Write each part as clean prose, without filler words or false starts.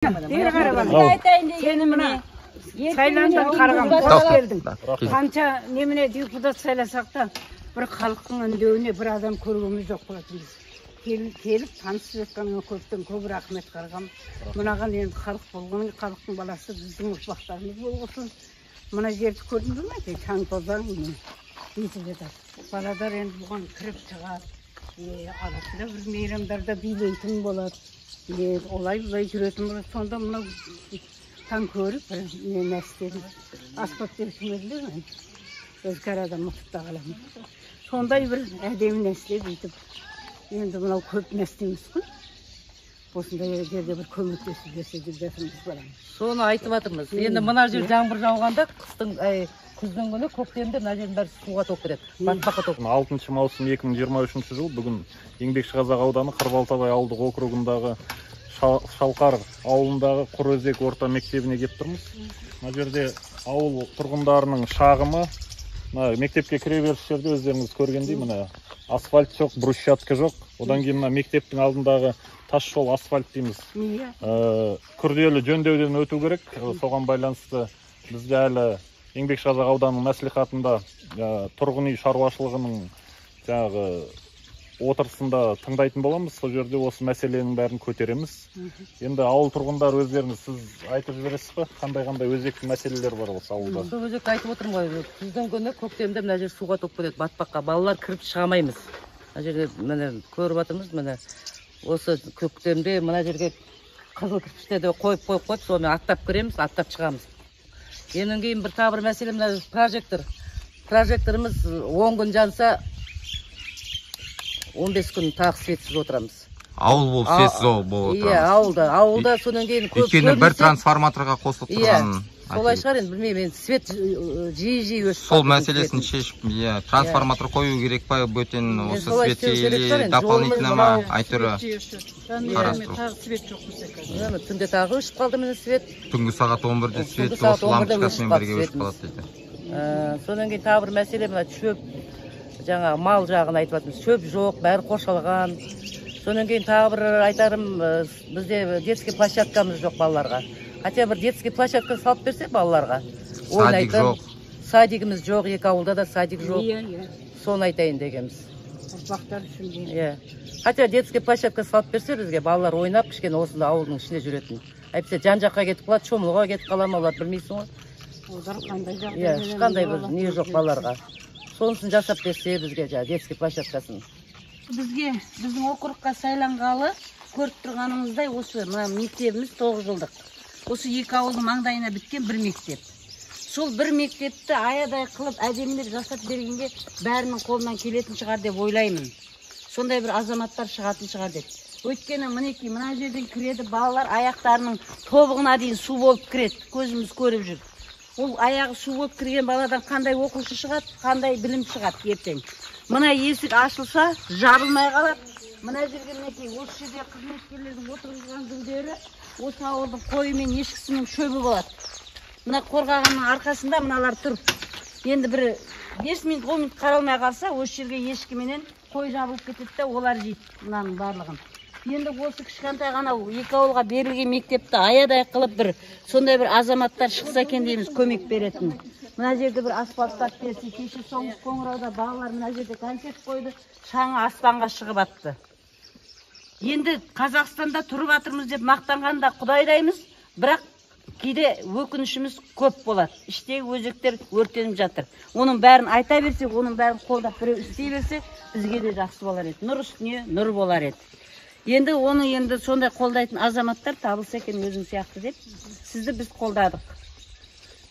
Сені мына сайландан қараған қош келдің. Қанша немене депутат сайласақ та бір халықтың үндеуіне бір адам көргеніміз жоқ болатынбыз. Келіп танысып жатқаныңа көптен көп рахмет қарғам. Мынаған енді халық болғаннан халықтың баласы біздің ұрпақтарымыз болғасын. Мына жерді көрдіңіз ме? Шаң тозаң нетіп жатады. Баладар енді бұған кіріп шығады. Арасында бір мейрамдарда билейтін болады. Олай бұлай жүретін болады. Сонда мынау таң көріп бір не нәрсе аспап берсін мен. Өзге адам ұмытып та қаламын. Сондай бір әдемі нәрсе бүйтіп. Енді мынау көп нәрсе емес қой. Осындай жерде бір көмектесіп берсе деп жатырмыз балам. Соны айтып жатырмыз. Енді мына жер жаңбыр жауғанда қыстың, күздің күні көктемде мына жердің бәрі суға толып кетеді. Батпаққа толып. 6 маусым 2023 жыл бүгін Еңбекшіқазақ ауданы Қырбалтабай ауылдық округындағы Шалқар ауылындағы Құрөзек орта мектебіне келіп тұрмыз. Мына жерде ауыл тұрғындарының шағымы, мына мектепке кіре беріс жерде өздеріңіз көргендей мына асфальт жоқ, брусчатка жоқ. Одан кейін мына мектептің алдындағы тас жол асфальт дейміз. Күрделі жөндеуден өту керек. Соған байланысты бізде әлі Еңбекшіқазақ ауданының мәслихатында тұрғын үй шаруашылығының жаңағы отырысында тыңдайтын боламыз. Сол жерде осы мәселенің бәрін көтереміз. Енді ауыл тұрғындары өздеріңіз сіз айтып жібересіз бе? Қандай-қандай өзекті мәселелер бар осы ауылда? Сол өзекті айтып отырмын ғой. Күздің күні көктемде мына жер суға толып кетеді, батпаққа. Балалар кіріп шыға алмаймыз. Мына жерде міне көріп жатырмыз, міне осы көктемде мына жерге қызыл кірпіштерді қойып қойып сонымен аттап кіреміз, аттап шығамыз. Енен кейін бір тағы бір мәселе мына прожектор. Прожекторымыз 10 күн жанса 15 күн тағы светсіз отырамыз. Ауыл болып светсіз болып отырамыз. Иә, ауылда содан кейін көп. Өйткені бір трансформаторға қосылып тұрған. Солай шығар енді, білмеймін, енді свет жиі-жиі өшіп. Сол мәселесін шешіп, иә, трансформатор қою керек па, бөтен осы свет или дополнительно ма, әйтеуір қарастыру. Тағы свет жоқ бізде қазір. Түнде тағы өшіп қалды міне свет. Түнгі сағат 11-де свет осы лампочкасымен бірге өшіп қалады дейді. Содан кейін тағы бір мәселе мына шөп, жаңағы мал жағын айтып жатырмыз. Шөп жоқ, бәрі қоршалған. Содан кейін тағы бір айтарым, бізде детский площадкамыз жоқ балаларға. Хотя бір детский площадка салып берсе балаларға. Садик жоқ. Садигіміз жоқ, екі ауылда да садик жоқ. Соны айтайын дегенбіз. Ұрпақтар үшін деймін. Иә. Хотя детский площадка салып берсе бізге балалар ойнап кішкене осында ауылдың ішінде жүретін. Әйтпесе жан-жаққа кетіп қалады, шомылуға кетіп қала ма, олар білмейсің ғой. Олар қандай жағдайда? Иә, ешқандай бір не жоқ балаларға. Сонысын жасап берсе бізге жаңа детский площадкасын. Бізге, біздің округқа сайланғалы көріп тұрғаныңыздай осы мына мектебіміз 9 жылдық. Осы екі ауылдың маңдайына біткен бір мектеп. Сол бір мектепті аядай қылып әдемілеп жасап бергенге бәрінің қолынан келетін шығар деп ойлаймын. Сондай бір азаматтар шығатын шығар деп. Өйткені мінекей мына жерден кіреді балалар, аяқтарының тобығына дейін су болып кіреді, көзіміз көріп жүр. Ол аяғы су болып кірген баладан қандай оқушы шығады, қандай білім шығады ертең. Мына есік ашылса, жабылмай қалады. Мына жерге мінекей осы жерде қызметкерлердің отырғызған гүлдері осы ауылдың қойы мен ешкісінің шөбі болады. Мына қорғағанның арқасында мыналар тұр. Енді бір 5 минут, 10 минут қаралмай қалса, осы жерге ешкі менен қой жабылып кетеді де, олар жейді мынаның барлығын. Енді осы кішкентай ғана екі ауылға берілген мектепті аядай қылып бір сондай бір азаматтар шықса екен дейміз, көмек беретін. Мына жерде бір асфальттап берсе, кеше соңғы қоңырауда балалар мына жерде концерт қойды, шаңы аспанға шығып атты. Енді Қазақстанда тұрып жатырмыз деп мақтанғанда құдайдаймыз, бірақ кейде өкінішіміз көп болады. Іштегі өзектер өртеніп жатыр. Оның бәрін айта берсек, оның бәрін қолдап біреу істей берсе, бізге де жақсы болар еді. Нұр үстіне нұр болар еді. Енді оны енді сондай қолдайтын азаматтар табылса екен өзің сияқты деп сізді біз қолдадық.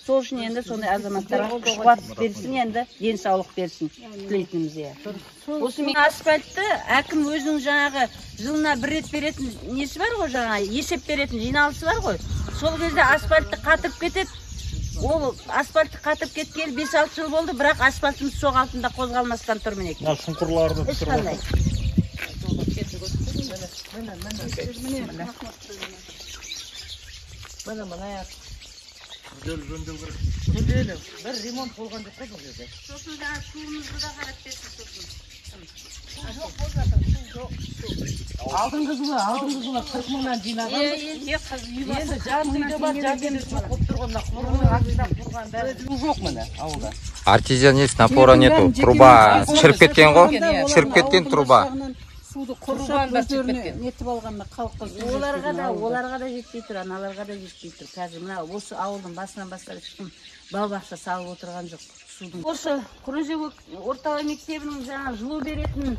Сол үшін енді сондай азаматтарға күш қуат берсін, енді денсаулық берсін тілейтініміз. Иә. Осы мен асфальтты әкім өзінің жаңағы жылына бір рет беретін несі бар ғой, жаңағы есеп беретін жиналысы бар ғой. Сол кезде асфальтты қатырып кетеді. Ол асфальтты қатырып кеткелі 5-6 жыл болды, бірақ асфальтымыз соқ алтында қозғалмастан тұр мінекей. Мына шұңқырларды ешқандай. Міне мына күрделі жөндеу керек. Күрделі. Бір ремонт болған жоқ қой бұл жерде. Сосын жаңа суымызды да қарап берсін сосын. Жоқ болып жатыр, су жоқ. Алдыңғы жылы 40 мыңнан жинағанбыз. Енді жарты үйде бар, жарты үйде жоқ болып тұр ғой, мына құбырдың астында тұрған бәрі. Су жоқ міне ауылда. Артезиан есть, напора нету. Труба шіріп кеткен ғой. Шіріп кеткен труба. Суды қоршап өздеріне нетіп алғанына халыққа су Оларға да жетпей тұр, аналарға да жетпей тұр. Қазір мына осы ауылдың басынан бастап ешкім бау-бақша салып отырған жоқ судың. Осы Құрөзек орталық мектебінің жаңа жылу беретін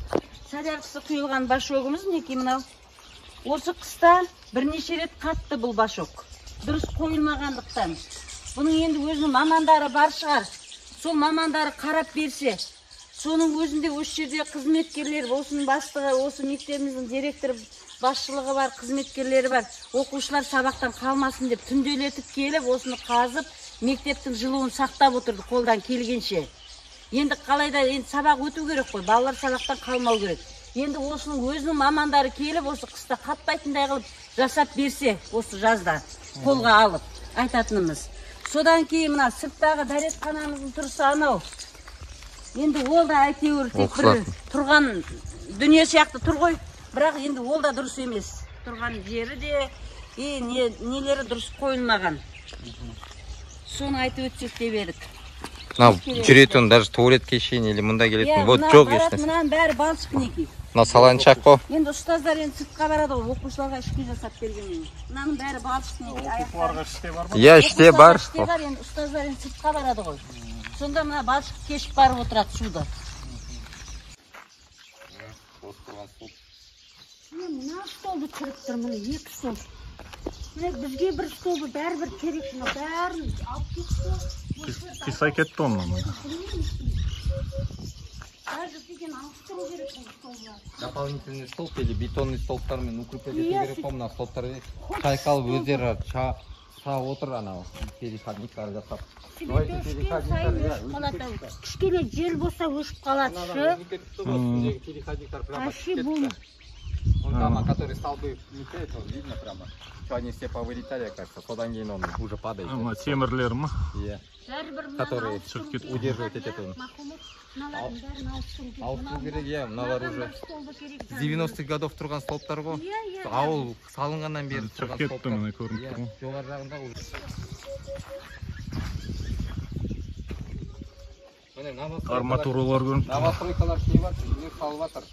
соляркасы құйылған башогымыз мінекей мынау. Осы қыста бірнеше рет қатты бұл башок. Дұрыс қойылмағандықтан. Бұның енді өзінің мамандары бар шығар. Сол мамандары қарап берсе, соның өзінде осы жерде қызметкерлер, осының бастығы, осы мектебіміздің директоры, басшылығы бар, қызметкерлері бар. Оқушылар сабақтан қалмасын деп түнделетіп келіп, осыны қазып, мектептің жылуын сақтап отырды қолдан келгенше. Енді қалайда енді сабақ өту керек қой, балалар сабақтан қалмау керек. Енді осының өзінің мамандары келіп, осы қыста қатпайтындай қылып жасап берсе, осы жазда қолға алып айтатынымыз. Содан кейін мына сырттағы дәретханамыздың тұрысы анау. Енді ол да әйтеуір тек бір тұрған дүние сияқты тұр ғой, бірақ енді ол да дұрыс емес. Тұрған жері де, нелері дұрыс қойылмаған. Соны айтып өтсек деп едік. Мынау жүретін, даже туалетке шейін или мында келетін, вот жоқ ешнәрсе. Мынаның бәрі балшық мінекей. Мынау саланчак қой. Енді ұстаздар енді сыртқа барады ғой, оқушыларға ішке жасап бергенмен. Мынаның бәрі балшық мінекей. Оқушыларға іште бар ма? Иә, іште бар. Іште бар, енді ұстаздар енді сыртқа барады ғой. Сонда мына балшық кешіп барып отырады суды. Мына столды түріп тұр, міне екі стол. Міне бізге бір столды бәрібір керек, мына бәрін алып кетті. Қисай кетті оны. Даже деген ауыстыру керек бұл столды. Дополнительный столб или бетонный столбтармен укреплять ету керек қой, мына столбтар шайқалып өздері отыр анау переходниктар жасап. Кішкене жел болса өшіп қалады. Переходниктар прямо. Вообще Он там, который столбы летает, он видно прямо, что они все повылетали, кажется, содан кейін он уже падает. Мына темірлер ма? Иә. Которые удерживают этот. Ауыстыру керек, иә, мыналар уже с 90-х годов тұрған столбтар ғой. Ауыл салынғаннан бері тұрған кетті, міне көрініп тұр. Жоғары жағында уже. Арматуралар көрініп тұр. Новостройкалар істеп жатыр, үйлер салып жатыр.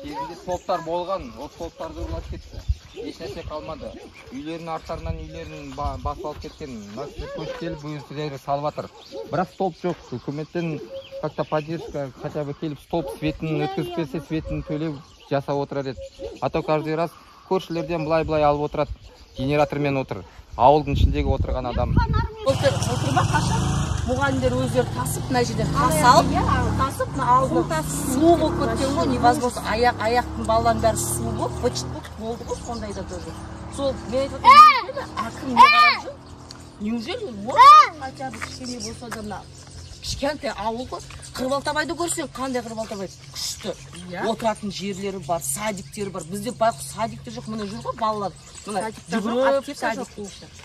Кезінде столбтар болған, ол столбтарды ұрлап кетті. Ешнәрсе қалмады. Үйлерінің арттарынан үйлерін басып алып кеткен. Мына көшіп келіп өздері салып жатыр. Бірақ столб жоқ. Үкіметтен как-то поддержка, хотя бы келіп столб светін өткізіп берсе, светін төлеп жасап отырар еді. А то каждый раз көршілерден былай-былай алып отырады. Генератормен отыр. Ауылдың ішіндегі отырған адам. Отырма қашан? Мұғалімдер өздері тасып, мына жерден тас алып, тасып, мына алдына су болып кеткен ғой, невозможно. Аяқтың балалардың бәрі су болып, быт-шыт болып болды ғой, сондай да тоже. Сол, мен айтып отырмын, әкім не қарап жүр? Неужели может, хотя бы кішкене болса да мына кішкентай ауыл ғой. Қырбалтабайды көрсең, қандай Қырбалтабай күшті. Отыратын жерлері бар, садиктері бар. Бізде байқұс садиктер жоқ, міне жүр ғой балалар. Мына жүгіріп садик.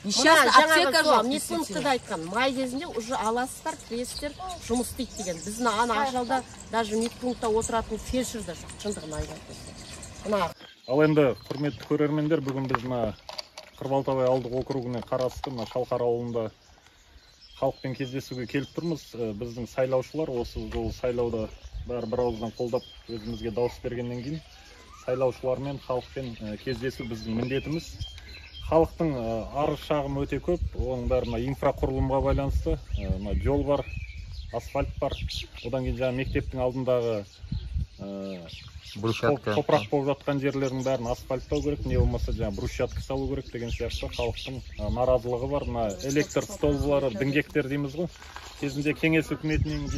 Несчастный аптека жоқ. Медпунктта да айтқан, май кезінде уже аласыздар, кіресіздер, жұмыс істейді деген. Біздің ана Ақжалда даже медпунктта отыратын фельдшер де жоқ, шындығын айтатын. Мына. Ал енді құрметті көрермендер, бүгін біз мына Қырбалтабай ауылдық округіне қарасты мына Шалқар ауылында халықпен кездесуге келіп тұрмыз. Біздің сайлаушылар осы жолы сайлауда бәрі бір ауыздан қолдап өзімізге дауыс бергеннен кейін сайлаушылармен, халықпен кездесу біздің міндетіміз. Халықтың арыз шағымы өте көп, оның бәрі мына инфрақұрылымға байланысты. Мына жол бар, асфальт бар, одан кейін жаңа мектептің алдындағы брусчатка, топырақ болып жатқан жерлердің бәрін асфальттау керек, не болмаса жаңа брусчатка салу керек деген сияқты халықтың наразылығы бар. Мына электр столбылары, діңгектер дейміз ғой, кезінде кеңес үкіметінен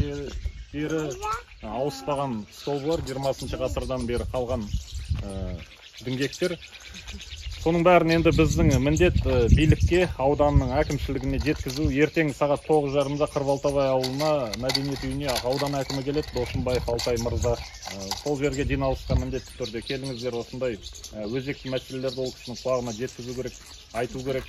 бері ауыспаған столбылар, 20 ғасырдан бері қалған діңгектер. Соның бәрін енді біздің міндет билікке, ауданның әкімшілігіне жеткізу. Ертең сағат 9:30-да Қырбалтабай ауылына, мәдениет үйіне аудан әкімі келеді, Досымбаев Алтай мырза. Сол жерге жиналысқа міндетті түрде келіңіздер. Осындай өзекті мәселелерді ол кісінің құлағына жеткізу керек, айту керек.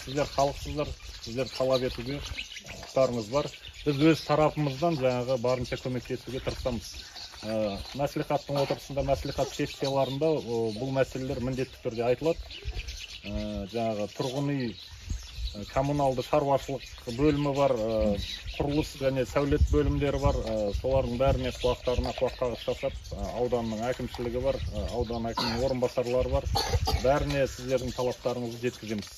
Сіздер халықсыздар, сіздер талап етуге құқықтарыңыз бар. Біз өз тарапымыздан жаңағы барынша көмектесуге тырысамыз. Мәслихаттың отырысында, мәслихат сессияларында бұл мәселелер міндетті түрде айтылады. Жаңағы тұрғын үй, коммуналды шаруашылық бөлімі бар, құрылыс және сәулет бөлімдері бар. Солардың бәріне құлақтарына құлаққағыс жасап, ауданның әкімшілігі бар, аудан әкімінің орынбасарлары бар. Бәріне сіздердің талаптарыңызды жеткіземіз.